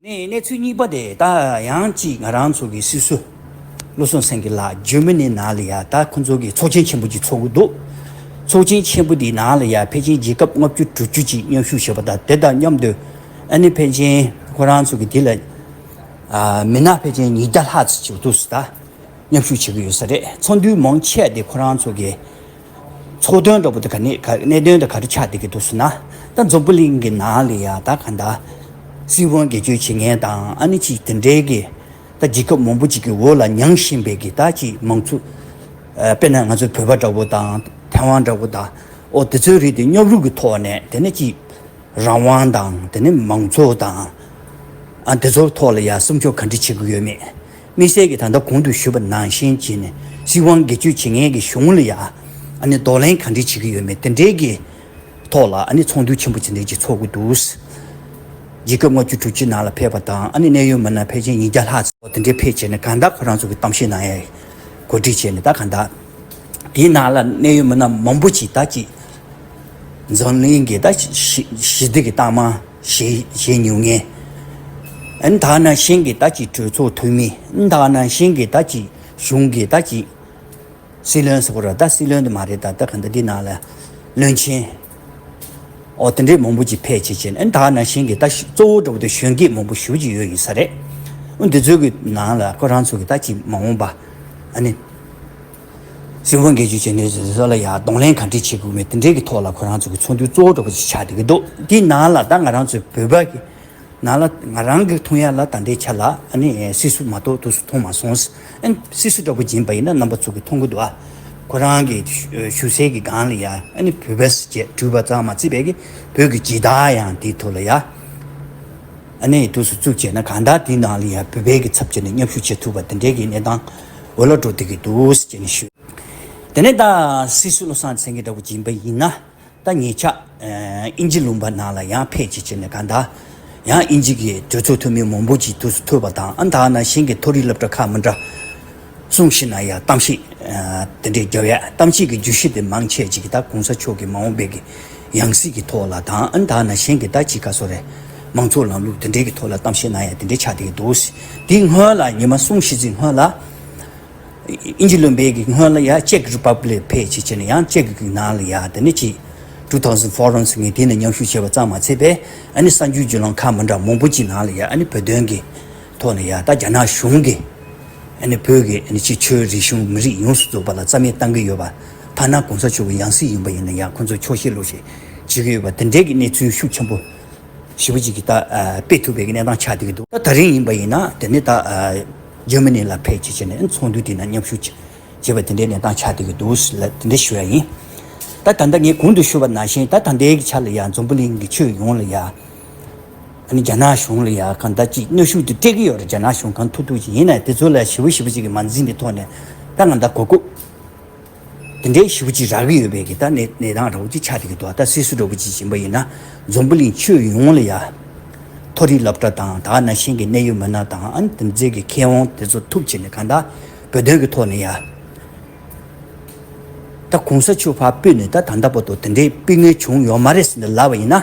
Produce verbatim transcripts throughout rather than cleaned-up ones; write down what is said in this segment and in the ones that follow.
ནས་གནས་ཚུལ་གཉིས་པ་དེ་ད་ཡང་ཅིག་ང་རང་ཚོ་གི་སྲིད་ཟུར་བློ་བཟང་སེང་གེ་ལགས་འཇར་མ་ནི་ནང་ལ་ཡ་ད་ཁོ་ཚོ་གི་ཚོགས་ཆེན་ཆེན་པོ་ཅིག་ཚོགས་ཀྱི་འདུག་ཚོགས་ཆེན་ཆེན་པོ་དེའི་ནང་ལ་ཡ་ཕལ་ཆེར་རྒྱལ་ཁབ་ལྔ་བཅུ་དྲུག་ཅུ་ཅིག་མཉམ་ཞུགས་བྱས་པ་དང་། དེ་དང་མཉམ་དུ་ཨ་ནི་ཕལ་ཆེར་ཁོ་རང་ཚོ་གི་དེ་ལ་ཨ་མི་སྣ་ཕལ་ཆེར་ཉིས་བརྒྱ་ལྷག་ཙམ་ཅིག་འདུག་ཟེར། ད་མཉམ་ཞུགས་བྱེད་ཀྱི་ཡོད་ས་རེད། ཚོགས་འདུའི་མང་ཆེ་བ་དེ་ཁོ་རང་ཚོ་གི་ཚོགས་དོན་འདྲ་པོ་དེ་ག་ནས་ག་གནད་དོན་དེ་ག་རེ་ཆགས་བསྡད་ཀྱི་འདུག་ཟེར་ན། ད་འཛམ་བུ་གླིང་གི་ནང་ལ་ཡ་ད་ག་འདྲ་སྲིད་དབང་སྒེར་གཅོད་བྱེད་མཁན་དང་། ཨ་ནི་ཅིག་དེ་འདྲའི་གི་ད་རྒྱལ་ཁབ་མང་པོ་ཅིག་གི་འོག་ལ་མྱངས་བཞིན་པའི་གི་ད་ཅིག་མང་ཚོགས། ཨ་དཔེར་ན་ང་ཚོ་བོད་པ་འདྲ་པོ་དང་ཐའེ་ཝན་འདྲ་པོ་དང་། ཨོ་དེ་ཚོའི་རིགས་དེ་མཉམ་རུབ་ཀྱི་ཐོག་ནས། དེ་ནས་ཅིག་རང་དབང་དང་། དེ་ནས་མང་གཙོ་དང་། ཨ་དེ་ཚོའི་ཐོག་ལ་ཡ་སྲུང་སྐྱོབ་ག་འདྲ་བྱེད་དགོས་ཡོད་མེད། དམིགས་བསལ་གྱི་ད་ལྟ་གོང་དུ་ཞུས་པ་ནང་བཞིན་བྱས་ནས་སྲིད་དབང་སྒེར་གཅོད་བྱེད་མཁན་གྱི་གཞུང་ལ་ཡ་ཨ་ནི་གདོང་ལེན་ག་འདྲ་བྱེད་ཀྱི་ཡོད་མེད། དེ་འདྲའི་གི་ཐོག་ལ་ཨ་ནི་ཚོགས་འདུ་ཆེན་པོ་ཅིག་འདྲ་ཅིག་ཚོགས་ཀྱི་འདུག་རྒྱལ་ཁབ་ལྔ་བཅུ་དྲུག་ཅུ་ནང་ལ་ཕེབས་པ་དང་། ཨ་ནི་གནད་ཡོད་མི་སྣ་ཕལ་ཆེར་ཉིས་བརྒྱ་ལྷག་ཙམ་དེ་འདྲ་ཕེབས་བྱས་ནས་གང་ལྟར་ཁོ་རང་ཚོ་གི་གཏམ་བཤད་གནང་ཡ་གོ་སྒྲིག་བྱས་ནས། ད་གང་ལྟར་དེའི་ནང་ལ་གནད་ཡོད་མི་སྣ་མང་པོ་ཅིག་ད་ཅིག་འཛམ་གླིང་གི་ད་ཞི་ཞི་བདེ་གི་རྟགས་མ་བཞེས་བཞེས་མྱོང་མཁན། ཨ་ནི་ད་ག་ནང་བཞིན་གྱི་ད་ཅིག་གྲོས་ཚོགས་འཐུས་མི། ཨ་ནི་ད་ག་ནང་བཞིན་གྱི་ད་ཅིག་གཞུང་གི་ད་ཅིག་སྲིད་བློན་ཟེར་དགོས་རེད། ད་སྲིད་བློན་དེ་མ་རེད། ད་ད་ག་འདྲ་འདི་ནང་ལ་བློན་ཆེན། ཨོ་དེ་འདྲའི་མང་པོ་ཅིག་ཕེབས་བྱས་བྱས་ནས། ཨ་ནི་ད་ག་ནང་བཞིན་གྱི་ད་གཙོ་བོ་འདྲ་པོ་དེ་གཞོན་སྐྱེས་མང་པོ་ཞེ་པོ་ཅིག་ཡོད་ཡིན་ས་རེད། ཨ་འདི་ཚོའི་གི་ནང་ལ་ཁོ་རང་ཚོ་གི་ད་ཅིག་མ་འོངས་པ་ཨ་ནི་སྲིད་དབང་སྒེར་གཅོད་བྱེད་མཁན་ཚོ་ལ་ཡ་གདོང་ལེན་ག་འདྲ་བྱེད་དགོས་མེད། དེ་འདྲའི་གི་ཐོག་ལ་ཁོ་རང་ཚོ་གི་ཚོགས་འདུ་གཙོ་བོ་འདྲ་པོ་ཅིག་ཆགས་བསྡད་ཀྱི་འདུག་དེའི་ནང་ལ་ད་ང་རང་ཚོའི་བོད་པ་གི་ནང་ལ་ང་རང་གི་མཐོང་ཡ་ལ་ད་ལྟའི་ཆ་ལ་ཨ་ནི་སྲིད་ཟུར་མ་གཏོགས་དུས་སུ་མཐོང་མ་སོང་། ཨ་ནི་སྲིད་ཟུར་འདྲ་པོ་ཡིན་པ་ཡིན་ན་རྣམ་པ་ཚོ་གི་མཐོང་གི་འདུག་ཨ། ཁོ་རང་གི་བཞུགས་སའི་གི་སྒང་ལ་ཡ་ཨ་ནི་བོད་པ་ཟེར་བྱས་གྲུས་པ་ཙམ་མ་ཚད་པའི་གི་བོད་ཀྱི་སྦྱིན་བདག་ཡང་དེའི་ཐོག་ལ་ཡ་ཨ་ནི་དུས་སུ་བཙུགས་བྱས་ན། གང་ལྟར་དེའི་ནང་ལ་ཡ་བོད་པའི་གི་ཚབ་བྱས་ནས་མཉམ་ཞུགས་བྱེད་ཐུབ་པ་དེ་འདྲའི་གི་གནས་སྟངས་འོག་ལ་འགྲོ་བསྡད་ཀྱི་འདུག་ཟེར་བྱས་ནས་ཞུ། དེ་ནས་ད་སྲིད་ཟུར་བློ་བཟང་སེང་གེ་འདྲ་པོ་ཅིག་ཡིན་པ་ཡིན་ན། ད་ཉེ་ཆར་ཨ་དབྱིན་ཇི་ལུང་པ་ནང་ལ་ཡང་ཕེབས་བྱས་བྱས་ནས། གང་ལྟར་ཡང་དབྱིན་ཇི་གི་གྲོས་ཚོགས་འཐུས་མི་མང་པོ་ཅིག་དུས་སུ་ཐུག་པ་དང་། ཨ་ནི་ད་ག་ནང་བཞིན་གྱི་མཐོ་རིམ་སློབ་གྲྭ་ཁག་མི་འདྲ་གསུམ་བཞི་ནང་ཡང་གཏམ་བཤད་ཨ་དེ་འདྲའི་རྒྱབ་ཡ། གཏམ་བཤད་ཀྱི་བརྗོད་གཞི་དེ་མང་ཆེ་ཅིག་གིས་ད་གོང་ས་མཆོག་གི་མ་འོངས་པའི་གི་ཡང་སྲིད་ཀྱི་ཐོག་ལ་དང་། ཨ་ནི་ད་ག་ནང་བཞིན་གྱི་ད་ཅིག་ག་ཟེར་དགོས་རེད། མང་གཙོ་ལམ་ལུགས་དེ་འདྲའི་གི་ཐོག་ལ་གཏམ་བཤད་གནང་ཡ་དེ་འདྲའི་ཆགས་བསྡད་ཀྱི་འདུག་དེའི་སྔོན་ལ་ཉི་མ་གསུམ་བཞི་ཙམ་སྔོན་ལ། དབྱིན་ཇི་ལུང་པའི་གི་སྔོན་ལ་ཡ་ཅེཀ་རི་པབ་ལིག་ཕེབས་བྱས་བྱས་ནས། ཡང་ཅེཀ་གི་ནང་ལ་ཡ་དེ་ནས་ཅིག་ཊུ་ཐའུ་ཟན་ཕོ་རམ་ཟེར་མཁན་དེ་ནས་མཉམ་ཞུགས་བྱས་པ་ཙམ་མ་ཚད་པས། ཨ་ནི་གསར་འགྱུར་བརྒྱུད་ལམ་ཁག་མི་འདྲ་མང་པོ་ཅིག་ནང་ལ་ཡ་ཨ་ནི་བོད་དོན་གི་ཐོག་ནས་ཡ་ད་རྒྱ་ནག་གཞུང་གིས་ཨ་ནི་བོད་ཀྱི་ཨ་ནི་ཅིག་ཆོས་རིག་གཞུང་མི་རིགས་ཡོངས་སུ་རྫོགས་པ་ལ་རྩ་མེད་བཏང་གི་ཡོད་པ། ཐ་ན་གོང་ས་མཆོག་གི་ཡང་སྲིད་ཡིན་པ་ཡིན་ན་ཡང་ཁོང་ཚོ་ཕྱོགས་ཞེན་ལོག་ཤེས་བྱེད་ཀྱི་ཡོད་པ། དེ་འདྲའི་གི་གནས་ཚུལ་ཤུགས་ཆེན་པོ་ཞེ་པོ་ཅིག་གི་ད་ཨ་སྤེལ་ཐུབ་པའི་གི་གནས་སྟངས་ཆགས་བསྡད་ཀྱི་འདུག་ད་ད་རིང་ཡིན་པ་ཡིན་ན་དེ་ནས་ད་ཨ་འཇར་མ་ནི་ལ་ཕེབས་བྱས་བྱས་ནས་ཚོགས་འདུ་དེ་ནང་མཉམ་ཞུགས་བྱས་པ་དེ་འདྲའི་གནས་སྟངས་ཆགས་བསྡད་ཀྱི་འདུག་ལ་དེ་འདྲ་ཞུ་ཡ་ཡིན། ད་ད་ལྟ་ངས་གོང་དུ་ཞུས་པ་ནང་བཞིན། ད་ད་ལྟའི་གི་ཆ་ལ་ཡ་འཛམ་བུ་གླིང་གི་ཕྱོགས་ཡོངས་ལ་ཡ་ཨ་ནི་རྒྱ་ནག་གཞུང་ལ་ཡ་གང་ལྟར་ཅིག་གནོན་ཤུགས་དེ་སྤྲད་ཀྱི་ཡོད་རེད། རྒྱ་ནག་གཞུང་གང་ཐུབ་ཐུབ་ཅིག་ཡིན་ནའི་དེ་ཚོ་ལ་ཞེ་པོ་ཞེ་པོ་ཅིག་གི་མ་འཛེམས་པའི་ཐོག་ནས་ད་གང་ལྟར་གོ་སྐབས་དེ་འདྲའི་ཞེ་པོ་ཅིག་རག་གི་ཡོད་པའི་གི་ད་གནས་གནས་སྟངས་འདྲ་པོ་ཅིག་ཆགས་བསྡད་ཀྱི་འདུག་ད་སྲིད་ཟུར་འདྲ་པོ་ཅིག་ཡིན་པ་ཡིན་ན་འཛམ་བུ་གླིང་ཕྱོགས་ཡོངས་ལ་ཡ་མཐོ་རིམ་སློབ་གྲྭ་དང་། ད་ག་ནང་བཞིན་གྱི་གནད་ཡོད་མི་སྣ་དང་། ཨ་ནི་དེ་ཚོའི་གི་མཁས་དབང་དེ་ཚོ་ཐུག་བྱས་ནས་གང་ལྟར་བོད་དོན་གྱི་ཐོག་ནས་ཡ་ད་གོང་ས་མཆོག་ཕར་སྤོས་ནས་ད་ད་ལྟ་བར་དུ་དེ་འདྲའི་སྤོ་མཁན་བྱུང་ཡོད་མ་རེད་ཟེར་ནས་ལབ་པ་ཡིན་ན།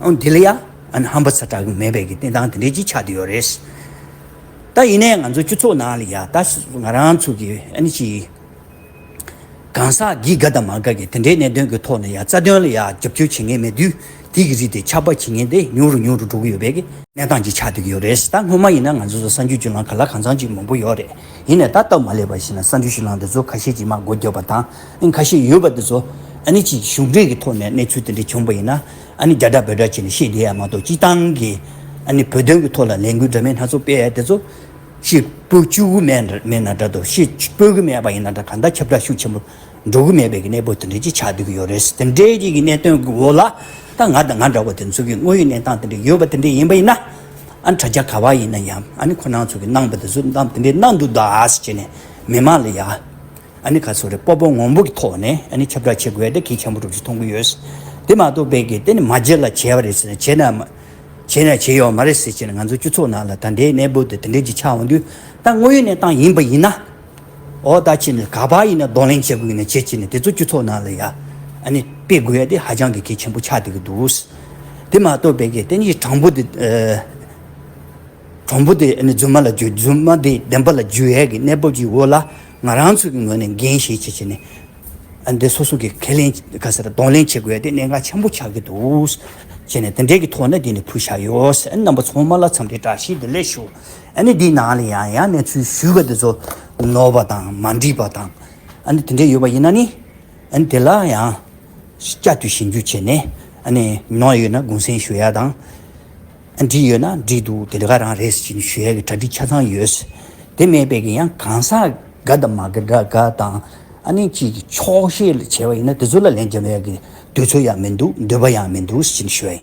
ཨ་ནི་འདི་ལ་ཡ་ཨ་ནི་ཧམ་པ་ཚ་དྲག་གི་མེད་པའི་གི་གནས་སྟངས་དེ་འདྲའི་ཅིག་ཆགས་བསྡད་ཡོད་རེད། ད་ཡིན་ནའི་ང་ཚོ་སྤྱི་ཚོགས་ནང་ལ་ཡ་ད་ང་རང་ཚོ་གི་ཨ་ནི་ཅིག་གང་ཟག་གིས་དགའ་དང་མ་དགའ་གི་དེ་འདྲའི་གནད་དོན་གྱི་ཐོག་ནས་ཡ་རྩ་དོན་ལ་ཡ་རྒྱབ་སྐྱོར་བྱེད་མཁན་མེད་དུས། དེ་གི་རིགས་དེ་ཆགས་པ་བྱེད་མཁན་དེ་ཉུང་རུ་ཉུང་རུ་འགྲོ་གི་ཡོད་པའི་གི་གནས་སྟངས་ཅིག་ཆགས་བསྡད་ཀྱི་ཡོད་རེད། ད་སྔོན་མ་ཡིན་ན་ང་ཚོ་ཚོ་གསར་འགྱུར་བརྒྱུད་ལམ་ག་ལ་གང་འཚམ་ཅིག་མང་པོ་ཡོད་རེད། ཡིན་ནའི་ད་སྟབས་མ་ལེགས་པ་ཞིག་ན་གསར་འགྱུར་བརྒྱུད་ལམ་དེ་ཚོ་ཁ་ཤས་ཅིག་མར་སྒོ་བརྒྱབ་པ་དང་། ཨ་ནི་ཁ་ཤས་ཡོད་པ་དེ་ཚོ་ཨ་ནི་ཅིག་གཞུང་འབྲེལ་གྱི་ཐོག་ནས་གནས་ཚུལ་དེ་འདྲ་བྱུང་པ་ཡིན་ན། ཨ་ནི་རྒྱ་སྒྲ་བོད་སྒྲ་བྱས་ནས་བཤད་བསྡད་ཡ་མ་གཏོགས། སྤྱིར་བཏང་གི་ཨ་ནི་བོད་དོན་གྱི་ཐོག་ལ་ལས་འགུལ་འདྲ་མིན་སྣ་ཚོགས་སྤེལ་ཡ་དེ་ཚོ་ཤེས་སྤོ་བཅུག་གི་མེད་འདྲ་མེད་ན་འདྲ་འདུག་ཤེས་སྤོ་གི་མེད་པ་ཡིན་ན་འདྲ། གང་ལྟར་ཁྱབ་བསྒྲགས་ཤུགས་ཆེན་པོ་འགྲོ་གི་མེད་པའི་གི་གནས་བབ་དེ་འདྲ་ཅིག་ཆགས་བསྡད་ཀྱི་ཡོད་རེད། དེ་འདྲའི་ཅིག་གི་གནད་དོན་གྱི་འོག་ལ་ད་ང་དང་ང་འདྲ་བ་དེ་ཚོ་གི་དངོས་ཡོད་གནས་སྟངས་དེ་འདྲ་ཡོད་པ་དེ་འདྲ་ཡིན་པ་ཡིན་ན། ཨ་ནི་དྲ་རྒྱ་ག་པར་ཡིན་ན་ཡང་། ཨ་ནི་ཁོ་རང་ཚོ་གི་གནང་བ་དེ་ཚོ་གནང་དེ་འདྲའི་གནང་འདུག་ད་ཟེར་བྱས་ནས་མི་མང་ལ་ཡ་ཨ་ནི་ག་ཚོད་རེད། སྤོབས་པ་སྔོན་པོ་གི་ཐོག་ནས་ཨ་ནི་ཁྱབ་བསྒྲགས་བྱེད་དགོས་ཡ་དེ་གལ་ཆེན་པོ་འདྲ་ཅིག་མཐོང་གི་ཡོད། དེ་མ་གཏོགས་པའི་གི་དེ་ནི་མ་བྱེད་ལ་བྱས་པ་རེད་ཟེར་ནས། བྱས་ན་མ་བྱས་ན་བྱས་ཡོད་མ་རེད་ཟེར་བྱས་ནས། ང་ཚོ་སྤྱི་ཚོགས་ནང་ལ་ད་ལྟའི་གནས་བབ་དེ་དེ་འདྲའི་ཅིག་ཆགས་འོང་དུས། ད་དངོས་ཡོད་གནས་སྟངས་ཡིན་པ་ཡིན་ན། ཨོ་ད་ཕྱིན་ནས་ག་པར་ཡིན་ན་གདོང་ལེན་བྱེད་དགོས་ཡིན་ན་བྱེད་ཅིག་ནས་དེ་ཚོ་སྤྱི་ཚོགས་ནང་ལ་ཡ་ཨ་ནི་སྤེལ་དགོས་ཡ་དེ་ཧ་ཅང་གི་གལ་ཆེན་པོ་ཆགས་བསྡད་ཀྱི་འདུག་དེ་མ་གཏོགས་པའི་གི་དེ་ནི་དྲང་པོ་དེ་ཨ་ གྲུང་པོ་དེ་ཨ་ནི་རྫུན་མ་ལ་བསྒྱུར། རྫུན་མ་དེ་བདེན་པ་ལ་བསྒྱུར་ཡས་ཀྱི་གནས་བབ་ཅིག་འོག་ལ་ང་རང་ཚོ་གི་ངོས་ནས་འགན་བཞེས་བྱས་བྱས་ནས། ཨ་འདི་སོ་སོ་གི་ཁས་ལེན་ག་ཟེར་གདོང་ལེན་བྱེད་དགོས་ཡ་དེ་གནད་འགག་ཆེན་པོ་ཆགས་ཀྱི་འདུག་བྱས་ནས་དེ་འདྲའི་གི་ཐོག་ནས་འདི་ནས་ཕུལ་བཞག་ཡོད། ཨ་ནི་རྣམ་པ་ཚང་མ་ལ་འཚམས་འདྲི་བཀྲ་ཤིས་བདེ་ལེགས་ཞུ། ཨ་ནི་འདིའི་ནང་ལ་ཡང་ཡང་གནས་ཚུལ་ཞུས་པ་དེ་ཚོ་ནོར་བ་དང་མ་འགྲིག་པ་དང་། ཨ་ནི་དེ་འདྲའི་ཡོད་པ་ཡིན་ན་ནི། ཨ་ནི་དེ་ལ་ཡང་བསྐྱར་དུ་ཞིབ་འཇུག་བྱས་ནས། ཨ་ནི་ནོར་ཡོད་ན་གུང་སེང་ཞུ་ཡ་དང་། ཨ་འགྲིག་ཡོད་ན་འགྲིག་འདུག་དེ་འདྲ་ག་རང་རེད་ཟེར་ནས་ཞུ་ཡ་གི་གྲ་སྒྲིག་ཆ་ཚང་ཡོད། དེ་མེད་པའི་གི་ཡང་གང་ཟག་དགའ་དང་མ་དགའ་དགའ་དང་། ཨ་ནི་གཅིག་གི་ཆོག་ཤེས་ལ་བྱས་པ་ཡིན་ན་དེ་ཚོ་ལ་ལན་འཇལ་ཡ་གི་དུས་ཚོད་ཡང་མི་འདུག་འདོད་པ་ཡང་མི་འདུག་ཟེར་ནས་ཞུ་ཡ་ཡིན།